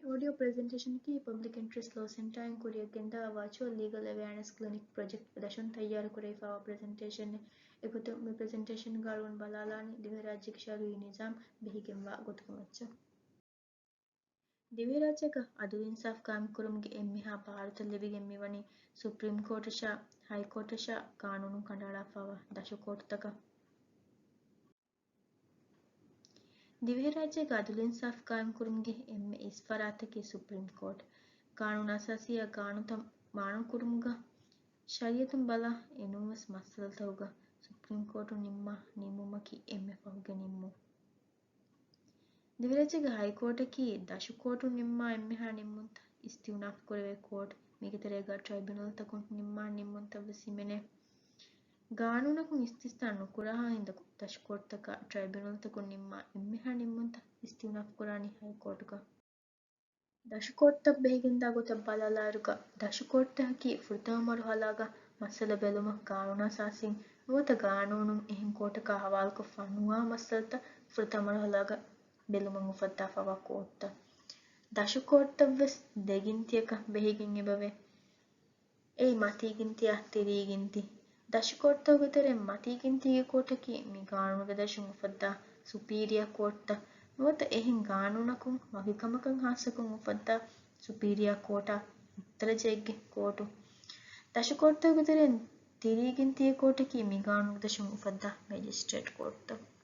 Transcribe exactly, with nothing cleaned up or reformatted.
އޮޑިއޯ ޕްރެޒެންޓޭޝަނަކީ ޕަބްލިކް އިންޓްރެސްޓް ލޯ ސެންޓާއިން ކުރިއަށްގެންދާ ވާޗުއަލް ލީގަލް އެވެއަރނެސް ކްލިނިކް ޕްރޮޖެކްޓް ދަށުން ތައްޔާރު ކުރެވިފައިވާ ޕްރެޒެންޓޭޝަނެއް. އެގޮތުން މި ޕްރެޒެންޓޭޝަންގަ އަޅުގަނޑު ބަލާލާނީ ދިވެހިރާއްޖޭގެ ޝަރުއީ ނިޒާމް ބެހިގެންވާ ގޮތުގެ މައްޗަށް. ދިވެހިރާއްޖޭގަ އަދުލު އިންސާފް ޤާއިމްކުރުމުގެ އެންމެހާ ބާރުތައް ލިބިގެން މިވަނީ ސުޕްރީމް ކޯޓަށާ، ހައިކޯޓަށާ ގާނޫނުން ކަނޑައަޅާފައިވާ ދަށު ކޯޓުތަކަށް. ދިވެހިރާއްޖޭގަ އަދުލު އިންސާފް ޤާއިމްކުރުމުގެ އެންމެ އިސް ފަރާތަކީ ސުޕްރީމް ކޯޓް. ޤާނޫނު އަސާސީއާ ގާނޫނުތައް މާނައުކުރުމުގަ ޝަރީއަތުން ބަލާ އެނޫންވެސް މައްސަލަތަކުގަ ސުޕްރީމް ކޯޓުން ނިންމާ ނިންމުމަކީ އެންމެ ފަހުގެ ނިންމުން. ދިވެހިރާއްޖޭގެ ހައިކޯޓަކީ ދަށު ކޯޓުން ނިންމާ އެންމެހާ ނިންމުންތައް އިސްތިއުނާފް ކުރެވޭ ކޯޓް. މީގެ ތެރޭގަ ޓްރައިބިއުނަލްތަކުން ނިންމާ ނިންމުންތައް ވެސް ހިމެނޭ. ގާނޫނަކުން އިސްތިސްނާ ނުކުރާހާ ހިނދަކު ދަށުކޯޓްތަކާ ޓްރައިބިއުނަލްތަކުން ނިންމާ އެންމެހާ ނިންމުންތައް އިސްތިއުނާފް ކުރާނީ ހައިކޯޓުގަ. ދަށުކޯޓްތައް ބެހިގެންދާ ގޮތަށް ބަލާލާއިރުގަ، ދަށުކޯޓްތަކަކީ ފުރަތަމަ މަރުހަލާގަ މައްސަލަ ބެލުމަށް ގާނޫނާ އަސާސީން ނުވަތަ ގާނޫނުން އެހެން ކޯޓަކާ ހަވާލުކޮށްފަ ނުވާ މައްސަލަތައް ފުރަތަމަ މަރުހަލާގަ ބެލުމަށް އުފައްދާފައިވާ ކޯޓްތައް. ދަށުކޯޓްތައް ވެސް ދެ ގިންތިއަކަށް ބެހިގެން އެބަވޭ. އެއީ މަތީ ގިންތިއާ ތިރީ ގިންތި. ދަށުކޯޓްތަކުގެ ތެރެއިން މަތީ ގިންތީގެ ކޯޓަކީ މި ގާނޫނުގެ ދަށުން އުފައްދާ ސުޕީރިއާ ކޯޓްތައް ނުވަތަ އެހެން ގާނޫނަކުން ވަކި ކަމަކަށް ހާއްސަކޮށް އުފައްދާ ސުޕީރިއާ ކޯޓާ އުއްތަރަ ޖެއެއްގެ ކޯޓު. ދަށުކޯޓްތަކުގެ ތެރެއިން ތިރީ ގިންތީގެ ކޯޓަކީ މި ގާނޫނުގެ ދަށުން އުފައްދާ މެޖިސްޓްރޭޓް ކޯޓްތައް.